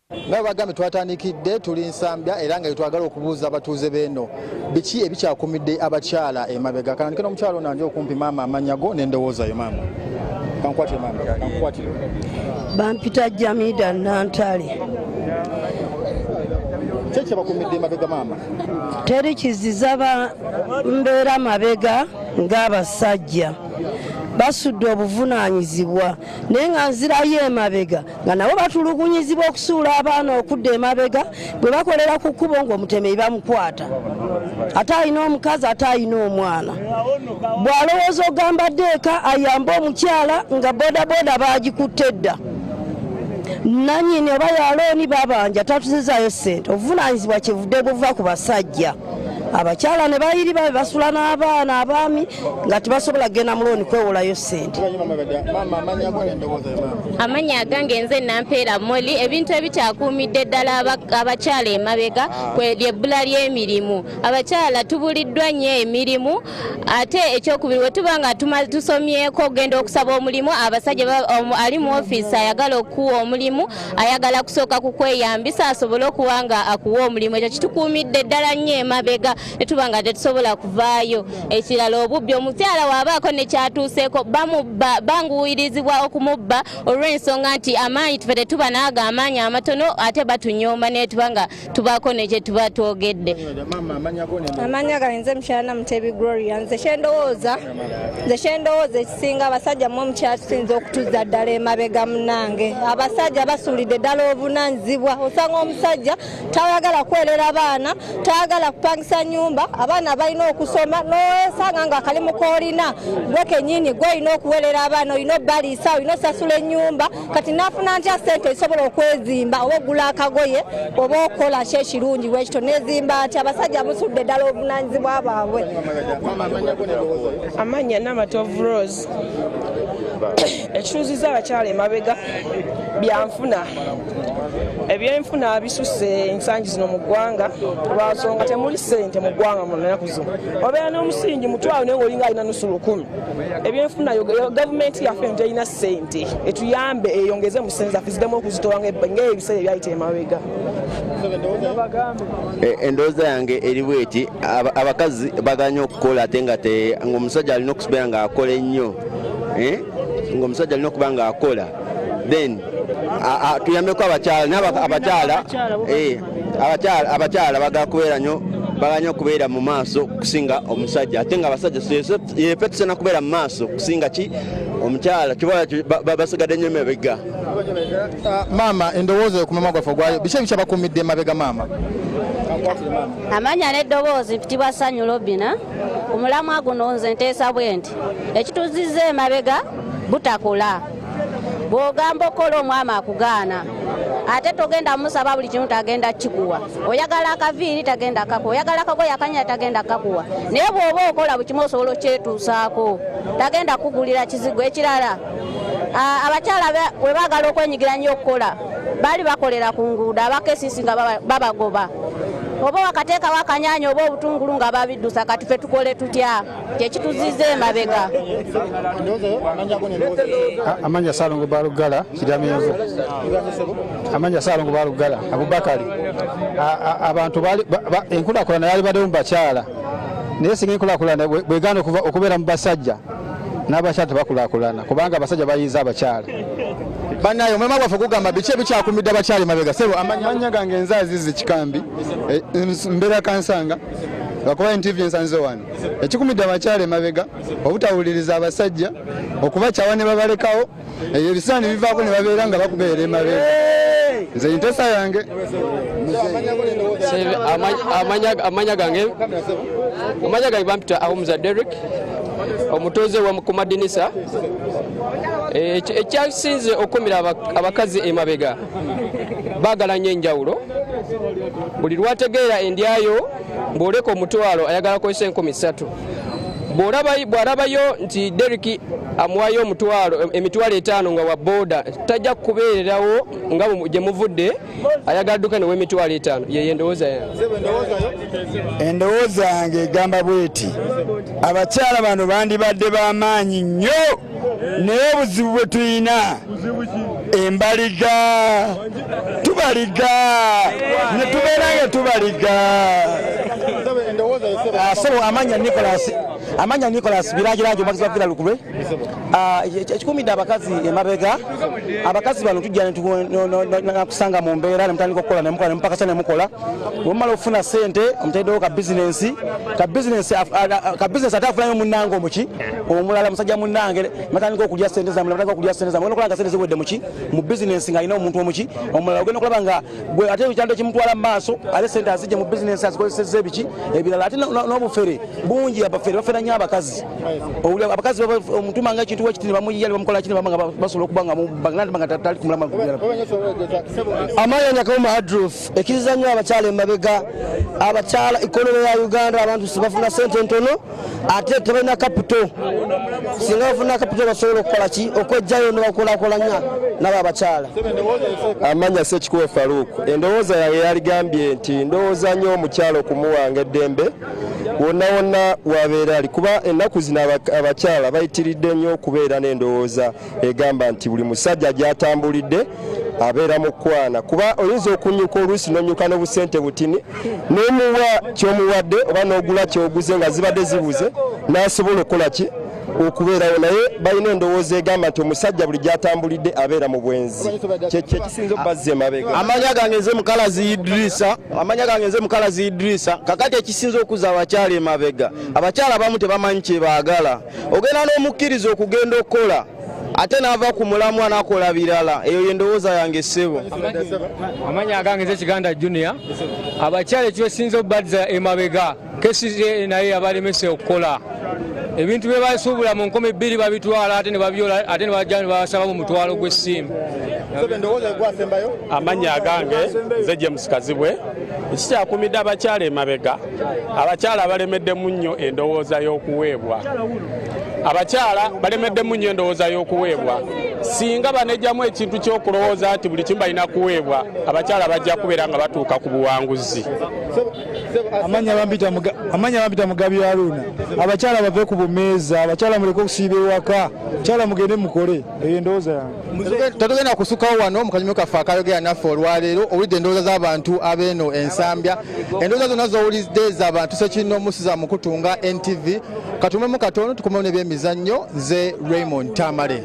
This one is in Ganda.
Nga bagambye, twatandikidde tuli Nsambya era nga twagala okubuuza abatuuze b'eno biki ebikyakumidde abakyala emabega. Kanandike n'omukyala ono andi okumpi. Maama, amannya go n'endowooza yo? Maama, kankwatire. Maama, kankukwatire. Bampita Jamida Nantale. Ki ekyabakumidde emabega, maama? Teri kiziza ba mbeera mabega ng'abasajja basudde obuvunaanyizibwa, naye nga nzirayo emabega nga nabo batulugunyizibwa okusuula abaana okudda emabega bwe bakolera ku kkubo ng'omutemeyi bamukwata, ate alina omukazi, ate alina omwana. Bw'alowooza ogamba ddeeka ayambe omukyala nga bodaboda baagikutte dda, nanyini oba yalooni babanja, tatuzizaayo ssente. Obuvunaanyizibwa kyevudde buva ku basajja, abakyala ne bayiriba be basula n'abaana, abaami nga tebasobola kugenda mu looni kwewolayo ssente. Maama, amannya go n'endowooza yo, maama? Amannya agange nze Nampeera Moli. Ebintu ebikyakuumidde ddala abakyala emabega kwe lyebbula ly'emirimu. Abakyala tubuliddwa nnyo emirimu. Ate ekyokubiri, bwe tuba nga tusomyeko, ogenda okusaba omulimu, abasajja ali mu ofiisi ayagala okukuwa omulimu ayagala kusooka kukweyambisa asobole okuba nga akuwa omulimu. Ekyo kitukuumidde ddala nnyo emabega ne tuba nga tetusobola kuvaayo. Ekirala, obubbi. Omukyala waabaako ne kyatuuseeko, bamubba, banguwirizibwa okumubba olw'ensonga nti amaanyi tufe tetuba naago, amaanyi amatono, ate batunyooma naye tuba nga tubaako ne kye tuba twogedde. Maama, amannya go n'endowooza? Amannya gange nze mukyala Namutebi Gloria. Nze kyendowooza ekisinga, abasajja mmwe mukyatusinza okutuzza ddala emabega. Munange, abasajja basuulidde ddala obuvunaanyizibwa. Osanga omusajja tayagala kwerera baana, tayagala kupangisa nyumba, abaana balina okusoma, nosanga nga akalimu koolina gwe kenyini gwe olina okuwerera abaana, olina obbaliisa, olina osasula ennyumba. Kati nafuna ntya sente ezisobola okwezimba oba ogula akagoye oba okukola ki ekirungi bwekito nezimba ati? Abasajja musudde ddala obuvunaanyizibwa bwabwe. Amannya Namatovu Rose. Ekituuziza abakyala emabega byanfuna. Ebyenfuna bisusse ensangi zino mu ggwanga, lwansonga temuli ssente mu ggwanga. Mu nnaku zino obeera n'omusingi 500 naye ngaolinga alina nusu 1000. Ebyenfuna, gavumenti yaffe eno terina ssente etuyambe eyongeze mu ssente zaffe ziddemu okuzitowa ng'ebiseera ebyayita emabega. Endowooza yange eri bweti: abakazi baganya okukola, ate nga ng'omusajja alina okubeera ng'akola ennyo, eh? Ng'omusajja alina okuba ng'akola, then tuyambeko abakyala. Naye abakyala bagala kubeera nnyo, baganya okubeera mu maaso kusinga omusajja, ate nga abasajja yefe tusena kubeera mu maaso kusinga ki omukyala kiba basigadde nnyo emabega. Ah, maama, endowooza yo ku mama gwaffe ogwayo, biki ebikyabakuumidde emabega, maama? Amanya n'eddoboozi, mpitibwa Ssanyu Lobina. Ku mulamwa guno nze nteesa bwe nti ekituzizza emabega butakola. Bw'ogamba okukola, omwami akugaana, ate togenda musaba buli kimu, tagenda kikuwa. Oyagala akaviiri, tagenda kakuwa. Oyagala akagoye akanyira, tagenda kakuwa. Naye bw'oba okola buli kimu osobola okyetuusaako, tagenda kugulira kizigo. Ekirala, abakyala bwe baagala okwenyigira nnyo okukola, baali bakolera ku nguudo, abakesisi nga babagoba, oba wakateekawo akanyanya oba obutungulu nga babiddusa. Kati fe tukole tutya? Kyekituziza emabega. Amanya Salongo Balugala Kiryamenvu. Amanya Salongo Balugala Abubakari. Abantu enkulaakulana yali baddewo mu bakyala, naye singa enkulaakulana bwegaana okubeera mu basajja, n'abakyala tebakulaakulana, kubanga abasajja bayiiza abakyala. Bannaye, omulamwa gwaffe gugamba biki ebikyakumidde abakyala emabega. Sebo, amanya? Amannya gange nze Azizi Kikambi. Mbeera Kansanga, lwakuba NTV ensanze wano. Ekikumidde abakyala emabega, obutawuliriza abasajja, okubakyawa ne babalekawo, ebyo ebiseera ne bivaako ne babeera nga bakubeera emabega. Nze nteesa yange. Amanya gange bampita Ahumuza Derrick, omutuuze wa ku Madinisa. Ekyasinze okukumira abakazi emabega, baagala nnyo enjawulo. Buli lwategeera endyayo, bw'oleka 500, ayagala kozesa 3000. Bw'alabayo nti Derrick amuwayo 500, 50,000 nga wa booda, tajja kubeererawo nga gye muvudde, ayagala dduka newe 50,000. Yeye endowooza yange. Endowooza yange egamba bweti: abakyala bano bandibadde b'amaanyi nnyo. Naye obuzibu bwe tulina embaliga, tubaliga ne tubeera nga tubaliga. Sebo, amanya Nicholas Biragiragi, omuwagizi wa Villa Lukulwe. Ekikumidde abakazi emabega, abakazi bano tujja nakusanga mu mbeera nemutandika okukola, nemukola, nemupakasa, nemukola. Bwemumala okufuna sente, omuteddewo ka bizinensi, ka bizinensi ate afunayo munnange omuki omulala, musajja munnange, batandika okulya sente zammwe, batandika okulya sente zammwe. Ogenda okulaba nga sente ziwedde muki mu bizinensi, ng'alina omuntu omuki omulala. Ogenda okulaba nga gwe ate ekyando kimutwala mu maaso, ate sente azijje mu bizinensi azikozesezza ebiki ebirala. Ate n'obufere bungi, abafere bafera nnyo abakazi. Owulira abakazi omutuma nga ekintu wekiti ne bamuyiya ne bamukola kini, baba nga basobola okuba nga nga tali kumulama. Amanya Nyakawuma Adruf. Ekiriza nnyo abakyala emabega, abakyala, economy ya Uganda, abantu sibafuna sente ntono, ate tebalina capital. Singa bafuna capital, basobola okukola ki, okwejjayo nebakulakulanya nabo abakyala. Amanya Sekikuwe Faruku. Endowooza yange yaligambye nti ndowooza nnyo omukyala okumuwanga eddembe wonna wonna wabeera ali, kuba ennaku zino abakyala bayitiridde nnyo okubeera n'endowooza egamba nti buli musajja gy'atambulidde abeera mu kkwana, kuba oyinza okunyuka oluusi n'onyuka n'obusente butini n'omuwa ky'omuwadde oba n'ogula ky'oguze nga zibadde zibuze, n'asobola okukola ki, okubeerawo. Naye balina endowooza egamba nti omusajja buli gy'atambulidde abeera mu bwenzi. Kyekisinza okubazza emabega. Amanya gange nze Mukalazi Idrisa. Amanya gange nze Mukalazi Idrisa. Kakati ekisinza okuza abakyala emabega, abakyala abamu tebamanyi kyebaagala. Ogenda n'omukkiriza okugenda okukola, ate n'ava ku mulamwa n'akola birala. Eyo ye ndowooza yange, ssebo. Amanya agange nze Kiganda Junior. Abakyala ekibasinza okubazza emabega, kesize naye abalemese okukola ebintu bye basuubula mu 2000, babitwala ate ne babyola, ate ne bajja ne babasaba mu mutwalo gw'essimu. Amannya agange nze James Kazibwe. Ekikyakumidde abakyala emabega, abakyala balemeddemu nnyo endowooza y'okuweebwa. Abakyala balemeddemu nnyo endowooza y'okuweebwa. Singa banejjamu ekintu ky'okulowooza nti buli kimu balina kuweebwa, abakyala bajja kubeera nga batuuka ku buwanguzi. Amanya bampita Mugabi Haruna. Abakyala bave ku bumeeza, abakyala muleke okusiiba ewaka, abakyala mugende mukole. Eyo endowooza yange. Tetugenda kusukkawo wano mu kanyumiro kaffe akayogera naffe olwaleero. Owulidde endowooza z'abantu ab'eno Ensambya. Endowooza zonna z'owulidde z'abantu sekinoomu, si za mukutu nga NTV. Katumemu katono, tukomewo n'ebyemizannyo. Nze Raymond Tamale.